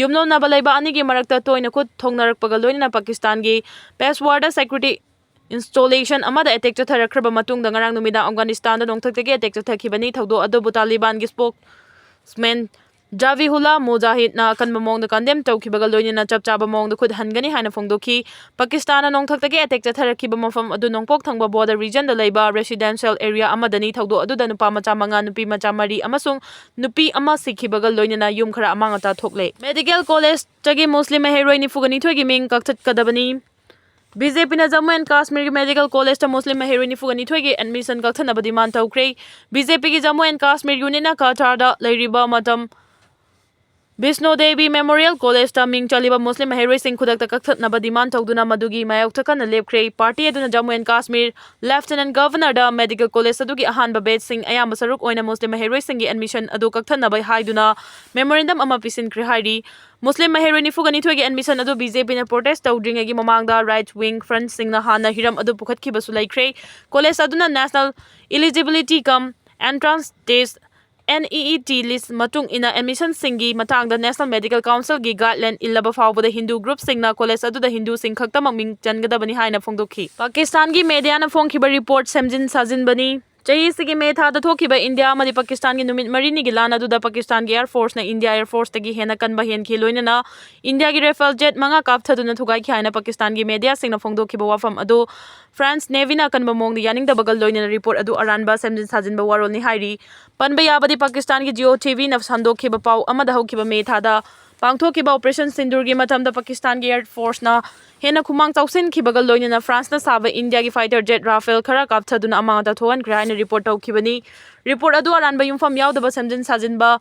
ꯌꯨꯝꯂꯣꯟꯅꯕ ꯂꯩꯕ ꯑꯅꯤꯒꯤ ꯃꯔꯛꯇ ꯇꯣꯏꯅ ꯈꯨꯠ ꯊꯣꯡꯅꯔꯛꯄꯒ ꯂꯣꯏꯅꯅ ꯄꯥꯀꯤꯁꯇꯥꯟꯒꯤ ꯄꯦꯁꯋꯥꯔꯗ ꯁꯦꯀ꯭ꯌꯨꯔꯤꯇꯤ ꯏꯟꯁꯇꯣꯂꯦꯁꯟ ꯑꯃꯗ ꯑꯦꯇꯦꯛ ꯆꯠꯊꯔꯛꯈ꯭ꯔꯕ ꯃꯇꯨꯡꯗ ꯉꯔꯥꯡ ꯅꯨꯃꯤꯗꯥꯡ ꯑꯐꯒꯥꯅꯤꯁꯇꯥꯟꯗ ꯅꯣꯡꯊꯛꯇꯒꯤ ꯑꯦꯇꯦꯛ ꯆꯠꯊꯈꯤꯕꯅꯤ꯫ ꯊꯧꯗꯣꯛ ꯑꯗꯨꯕꯨ ꯇꯥꯂꯤꯕꯥꯟꯒꯤ ꯁ꯭ꯄꯣꯛꯁꯃꯦꯟ ꯖꯥꯕꯤꯍꯨꯜꯂꯥ ꯃꯨꯖꯥꯍꯤꯗꯅ ꯑꯀꯟꯕ ꯃꯑꯣꯡꯗ ꯀꯟꯗꯦꯝ ꯇꯧꯈꯤꯕꯒ ꯂꯣꯏꯅꯅ ꯆꯞ ꯆꯥꯕ ꯃꯑꯣꯡꯗ ꯈꯨꯠ ꯍꯟꯒꯅꯤ ꯍꯥꯏꯅ ꯐꯣꯡꯗꯣꯛꯈꯤ꯫ ꯄꯥꯀꯤꯁꯇꯥꯟꯅ ꯅꯣꯡꯊꯛꯇꯒꯤ ꯑꯦꯇꯦꯛ ꯆꯠꯊꯔꯛꯈꯤꯕ ꯃꯐꯝ ꯑꯗꯨ ꯅꯣꯡꯄꯣꯛ ꯊꯪꯕ ꯕꯣꯔꯗꯔ ꯔꯤꯖꯟꯗ ꯂꯩꯕ ꯔꯦꯁꯤꯗꯦꯟꯁꯤꯌꯦꯜ ꯑꯦꯔꯤꯌꯥ ꯑꯃꯗꯅꯤ꯫ ꯊꯧꯗꯣꯛ ꯑꯗꯨꯗ ꯅꯨꯄꯥ ꯃꯆꯥ ꯃꯉꯥ, ꯅꯨꯄꯤ ꯃꯆꯥ ꯃꯔꯤ ꯑꯃꯁꯨꯡ ꯅꯨꯄꯤ ꯑꯃ ꯁꯤꯈꯤꯕꯒ ꯂꯣꯏꯅꯅ ꯌꯨꯝ ꯈꯔ ꯑꯃꯥꯡ ꯑꯇꯥ ꯊꯣꯛꯂꯦ꯫ ꯃꯦꯗꯤꯀꯦꯜ ꯀꯣꯂꯦꯖꯇꯒꯤ ꯃꯨꯁꯂꯤꯝ ꯃꯍꯩꯔꯣꯏ ꯅꯤꯐꯨꯒ ꯅꯤꯊꯣꯏꯒꯤ ꯃꯤꯡ ꯀꯛꯊꯠꯀꯗꯕꯅꯤ꯫ ꯕꯤ ꯖꯦ ꯄꯤꯅ ꯖꯝꯃꯨ ꯑꯦꯟ ꯀꯥꯁꯃꯤꯔꯒꯤ ꯃꯦꯗꯤꯀꯦꯜ ꯀꯣꯂꯦꯖꯇ ꯃꯨꯁꯂꯤꯝ ꯃꯍꯩꯔꯣꯏ ꯅꯤꯐꯨꯒ ꯅꯤꯊꯣꯏꯒꯤ ꯑꯦꯗꯃꯤꯁꯟ ꯀꯛꯊꯠꯅꯕ ꯗꯤꯃꯥꯟ ꯇꯧꯈ꯭ꯔꯦ꯫ ꯕꯤ ꯖꯦ ꯄꯤꯒꯤ ꯖꯝꯃꯨ ꯑꯦꯟ ꯀꯥꯁꯃꯤꯔ ꯌꯨꯅꯤꯠꯅ ꯀꯇꯥꯔꯗ ꯂꯩꯔꯤꯕ ꯃꯇꯝ ꯕꯤꯁꯅꯣ ꯗꯦꯕꯤ ꯃꯦꯃꯣꯔꯤꯌꯦꯜ ꯀꯣꯂꯦꯖꯇ ꯃꯤꯡ ꯆꯜꯂꯤꯕ ꯃꯨꯁꯂꯤꯝ ꯃꯍꯩꯔꯣꯏꯁꯤꯡ ꯈꯨꯗꯛꯇ ꯀꯛꯊꯠꯅꯕ ꯗꯤꯃꯥꯟ ꯇꯧꯗꯨꯅ ꯃꯗꯨꯒꯤ ꯃꯥꯌꯣꯛꯇ ꯀꯟꯅ ꯂꯦꯞꯈ꯭ꯔꯦ꯫ ꯄꯥꯔꯇꯤ ꯑꯗꯨꯅ ꯖꯝꯃꯨ ꯑꯦꯟ ꯀꯥꯁꯃꯤꯔ ꯂꯦꯐꯇꯤꯅꯦꯟꯠ ꯒꯚꯔꯅꯔꯗ ꯃꯦꯗꯤꯀꯦꯜ ꯀꯣꯂꯦꯖ ꯑꯗꯨꯒꯤ ꯑꯍꯥꯟꯕ ꯕꯦꯆꯁꯤꯡ, ꯑꯌꯥꯝꯕ ꯁꯔꯨꯛ ꯑꯣꯏꯅ ꯃꯨꯁꯂꯤꯝ ꯃꯍꯩꯔꯣꯏꯁꯤꯡꯒꯤ ꯑꯦꯗꯃꯤꯁꯟ ꯑꯗꯨ ꯀꯛꯊꯠꯅꯕ ꯍꯥꯏꯗꯨꯅ ꯃꯦꯃꯣꯔꯦꯟꯗꯝ ꯑꯃ ꯄꯤꯁꯤꯟꯈ꯭ꯔꯦ ꯍꯥꯏꯔꯤ꯫ ꯃꯨꯁꯂꯤꯝ ꯃꯍꯩꯔꯣꯏ ꯅꯤꯐꯨꯒ ꯅꯤꯊꯣꯏꯒꯤ ꯑꯦꯗꯃꯤꯁꯟ ꯑꯗꯨ ꯕꯤ ꯖꯦ ꯄꯤꯅ ꯄ꯭ꯔꯣꯇꯦꯁ ꯇꯧꯗ꯭ꯔꯤꯉꯩꯒꯤ ꯃꯃꯥꯡꯗ ꯔꯥꯏꯠ ꯋꯤꯡ ꯐ꯭ꯔꯟꯠꯁꯤꯡꯅ ꯍꯥꯟꯅ ꯍꯤꯔꯝ ꯑꯗꯨ ꯄꯨꯈꯠꯈꯤꯕꯁꯨ ꯂꯩꯈ꯭ꯔꯦ꯫ ꯀꯣꯂꯦꯖ ꯑꯗꯨꯅ national eligibility cum entrance test, N E E T, list ꯃꯇꯨꯡ ꯏꯟꯅ ꯑꯦꯗꯃꯤꯁꯟꯁꯤꯡꯒꯤ ꯃꯇꯥꯡꯗ ꯅꯦꯁꯅꯦꯜ ꯃꯦꯗꯤꯀꯦꯜ ꯀꯥꯎꯟꯁꯤꯜꯒꯤ ꯒꯥꯏꯗꯂꯥꯏꯟ ꯏꯜꯂꯕ ꯐꯥꯎꯕꯗ ꯍꯤꯟꯗꯨ ꯒ꯭ꯔꯨꯞꯁꯤꯡꯅ ꯀꯣꯂꯦꯖ ꯑꯗꯨꯗ ꯍꯤꯟꯗꯨꯁꯤꯡ ꯈꯛꯇꯃꯛ ꯃꯤꯡ ꯆꯟꯒꯗꯕꯅꯤ ꯍꯥꯏꯅ ꯐꯣꯡꯗꯣꯛꯈꯤ꯫ ꯄꯥꯀꯤꯁꯇꯥꯟꯒꯤ ꯃꯦꯗꯤꯌꯥꯅ ꯐꯣꯡꯈꯤꯕ ꯔꯤꯄꯣꯔꯠ ꯁꯦꯝꯖꯤꯟ ꯁꯥꯖꯤꯟꯕꯅꯤ꯫ ꯆꯍꯤ ꯑꯁꯤꯒꯤ ꯃꯦ ꯊꯥꯗ ꯊꯣꯛꯈꯤꯕ ꯏꯟꯗꯤꯌꯥ ꯑꯃꯗꯤ ꯄꯥꯀꯤꯁꯇꯥꯟꯒꯤ ꯅꯨꯃꯤꯠ ꯃꯔꯤꯅꯤꯒꯤ ꯂꯥꯟ ꯑꯗꯨꯗ ꯄꯥꯀꯤꯁꯇꯥꯟꯒꯤ ꯑꯦꯌꯔ ꯐꯣꯔꯁꯅ ꯏꯟꯗꯤꯌꯥ ꯑꯦꯌꯔ ꯐꯣꯔꯁꯇꯒꯤ ꯍꯦꯟꯅ ꯀꯟꯕ ꯍꯦꯟꯈꯤ, ꯂꯣꯏꯅꯅ ꯏꯟꯗꯤꯌꯥꯒꯤ ꯔꯦꯐꯦꯜ ꯖꯦꯠ ꯃꯉꯥ ꯀꯥꯞꯊꯗꯨꯅ ꯊꯨꯒꯥꯏꯈꯤ ꯍꯥꯏꯅ ꯄꯥꯀꯤꯁꯇꯥꯟꯒꯤ ꯃꯦꯗꯤꯌꯥꯁꯤꯡꯅ ꯐꯣꯡꯗꯣꯛꯈꯤꯕ ꯋꯥꯐꯝ ꯑꯗꯨ ꯐ꯭ꯔꯥꯟꯁ ꯅꯦꯚꯤꯅ ꯑꯀꯟꯕ ꯃꯑꯣꯡꯗ ꯌꯥꯅꯤꯡꯗꯕꯒ ꯂꯣꯏꯅꯅ ꯔꯤꯄꯣꯔꯠ ꯑꯗꯨ ꯑꯔꯥꯟꯕ ꯁꯦꯝꯖꯤꯟ ꯁꯥꯖꯤꯟꯕ ꯋꯥꯔꯣꯜꯅꯤ ꯍꯥꯏꯔꯤ꯫ ꯄꯟꯕ ꯌꯥꯕꯗꯤ, ꯄꯥꯀꯤꯁꯇꯥꯟꯒꯤ ꯖꯤꯑꯣ ꯇꯤ ꯚꯤꯅ ꯁꯟꯗꯣꯛꯈꯤꯕ ꯄꯥꯎ ꯑꯃꯗ ꯍꯧꯈꯤꯕ ꯃꯦ ꯊꯥꯗ ꯄꯥꯡꯊꯣꯛꯈꯤꯕ ꯑꯣꯄꯔꯦꯁꯟ ꯁꯤꯟꯗꯨꯔꯒꯤ ꯃꯇꯝꯗ ꯄꯥꯀꯤꯁꯇꯥꯟꯒꯤ ꯑꯦꯌꯔ ꯐꯣꯔꯁꯅ ꯍꯦꯟꯅ ꯈꯨꯃꯥꯡ ꯆꯥꯎꯁꯤꯟꯈꯤꯕꯒ ꯂꯣꯏꯅꯅ ꯐ꯭ꯔꯥꯟꯁꯅ ꯁꯥꯕ ꯏꯟꯗꯤꯌꯥꯒꯤ ꯐꯥꯏꯇꯔ ꯖꯦꯠ ꯔꯥꯐꯦꯜ ꯈꯔ ꯀꯥꯞꯊꯗꯨꯅ ꯑꯃꯥꯡ ꯑꯇꯥ ꯊꯣꯛꯍꯟꯈ꯭ꯔꯦ ꯍꯥꯏꯅ ꯔꯤꯄꯣꯔꯠ ꯇꯧꯈꯤꯕꯅꯤ꯫ ꯔꯤꯄꯣꯔꯠ ꯑꯗꯨ ꯑꯔꯥꯟꯕ ꯌꯨꯝꯐꯝ ꯌꯥꯎꯗꯕ ꯁꯦꯝꯖꯤꯟ ꯁꯥꯖꯤꯟꯕ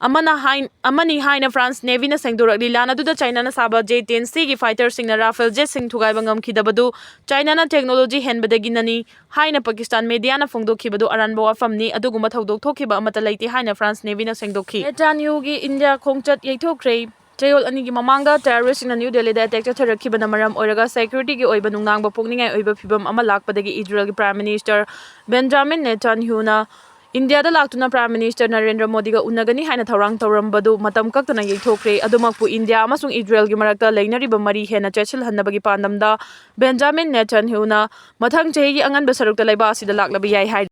ꯑꯃꯅ ꯍꯥꯏ-, ꯑꯃꯅꯤ ꯍꯥꯏꯅ ꯐ꯭ꯔꯥꯟꯁ ꯅꯦꯚꯤꯅ ꯁꯦꯡꯗꯣꯔꯛꯂꯤ꯫ ꯂꯥꯟ ꯑꯗꯨꯗ ꯆꯥꯏꯅꯥꯅ ꯁꯥꯕ ꯖꯦ ꯇꯦꯟ ꯁꯤꯒꯤ ꯐꯥꯏꯇꯔꯁꯤꯡꯅ ꯔꯥꯐꯦꯜ ꯖꯦꯠꯁꯤꯡ ꯊꯨꯒꯥꯏꯕ ꯉꯝꯈꯤꯗꯕꯗꯨ ꯆꯥꯏꯅꯥꯅ ꯇꯦꯛꯅꯣꯂꯣꯖꯤ ꯍꯦꯟꯕꯗꯒꯤꯅꯅꯤ ꯍꯥꯏꯅ ꯄꯥꯀꯤꯁꯇꯥꯟ ꯃꯦꯗꯤꯌꯥꯅ ꯐꯣꯡꯗꯣꯛꯈꯤꯕꯗꯨ ꯑꯔꯥꯟꯕ ꯋꯥꯐꯝꯅꯤ꯫ ꯑꯗꯨꯒꯨꯝꯕ ꯊꯧꯗꯣꯛ ꯊꯣꯛꯈꯤꯕ ꯑꯃꯠꯇ ꯂꯩꯇꯦ ꯍꯥꯏꯅ ꯐ꯭ꯔꯥꯟꯁ ꯅꯦꯚꯤꯅ ꯁꯦꯡꯗꯣꯛꯈꯤ꯫ ꯅꯦꯇꯥꯟꯌꯥꯍꯨꯒꯤ ꯏꯟꯗꯤꯌꯥ ꯈꯣꯡꯆꯠ ꯌꯩꯊꯣꯛꯈ꯭ꯔꯦ꯫ ꯆꯌꯣꯜ ꯑꯅꯤꯒꯤ ꯃꯃꯥꯡꯗ ꯇꯦꯔꯣꯔꯤꯁꯁꯤꯡꯅ ꯅ꯭ꯌꯨ ꯗꯦꯜꯂꯤꯗ ꯑꯦꯇꯦꯛ ꯆꯠꯊꯔꯛꯈꯤꯕꯅ ꯃꯔꯝ ꯑꯣꯏꯔꯒ ꯁꯦꯀ꯭ꯌꯨꯔꯤꯇꯤꯒꯤ ꯑꯣꯏꯕ ꯅꯨꯡꯅꯥꯡꯕ ꯄꯣꯛꯅꯤꯡꯉꯥꯏ ꯑꯣꯏꯕ ꯐꯤꯚꯝ ꯑꯃ ꯂꯥꯛꯄꯗꯒꯤ ꯏꯖꯔꯦꯜꯒꯤ ꯄ꯭ꯔꯥꯏꯝ ꯃꯤꯅꯤꯁꯇꯔ ꯕꯦꯟꯖꯥꯃꯤꯟ ꯅꯦꯇꯥꯟꯌꯥꯍꯨꯅ ꯏꯟꯗꯤꯌꯥꯗ ꯂꯥꯛꯇꯨꯅ ꯄ꯭ꯔꯥꯏꯝ ꯃꯤꯅꯤꯁꯇꯔ ꯅꯔꯦꯟꯗ꯭ꯔ ꯃꯣꯗꯤꯒ ꯎꯅꯒꯅꯤ ꯍꯥꯏꯅ ꯊꯧꯔꯥꯡ ꯇꯧꯔꯝꯕꯗꯨ ꯃꯇꯝ ꯀꯛꯇꯅ ꯌꯩꯊꯣꯛꯈ꯭ꯔꯦ꯫ ꯑꯗꯨꯃꯛꯄꯨ ꯏꯟꯗꯤꯌꯥ ꯑꯃꯁꯨꯡ ꯏꯖꯔꯦꯜꯒꯤ ꯃꯔꯛꯇ ꯂꯩꯅꯔꯤꯕ ꯃꯔꯤ ꯍꯦꯟꯅ ꯆꯦꯠꯁꯤꯜꯍꯟꯅꯕꯒꯤ ꯄꯥꯟꯗꯝꯗ ꯕꯦꯟꯖꯥꯃꯤꯟ ꯅꯦꯇꯥꯟꯌꯥꯍꯨꯅ ꯃꯊꯪ ꯆꯍꯤꯒꯤ ꯑꯉꯟꯕ ꯁꯔꯨꯛꯇ ꯂꯩꯕꯥꯛ ꯑꯁꯤꯗ ꯂꯥꯛꯂꯕ ꯌꯥꯏ ꯍꯥꯏꯔꯤ꯫